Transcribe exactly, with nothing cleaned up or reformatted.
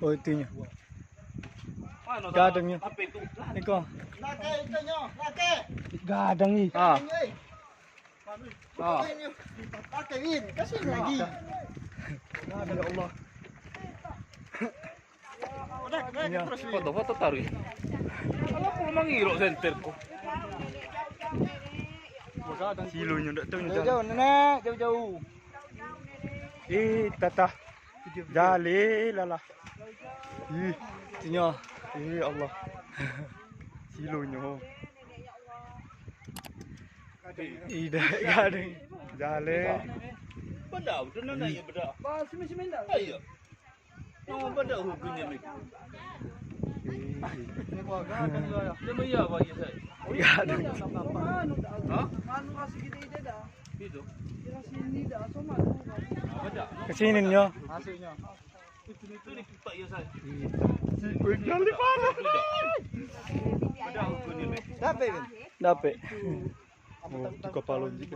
Oh, itunyo. Gadang nyo. Iko. Gadang ni. Ah. Ah. Pakai, Win. Kasih lagi. Ya Allah. Foto-foto taruh. Alah, pulo mangirok senter ko. Silonyo ndak tahu nyo. Jauh-jauh, Nenek, jauh-jauh. Eh, tatah. Jaleh lah lah. Ih, itunyo. Eh, Allah. Silonyo. Ida gadang. Jaleh. Benda, benda nak ya benda. Ba, simi-simi ndak? Ayo. Nama benda hukumnya ni? Nama iya apa ya saya? Gadang. Hah? Itu. Apa dah? Ka siko nyo. Itu ni kipak ya saya. Benda hukumnya ni. Dapek. Oh, tu kapalo ni.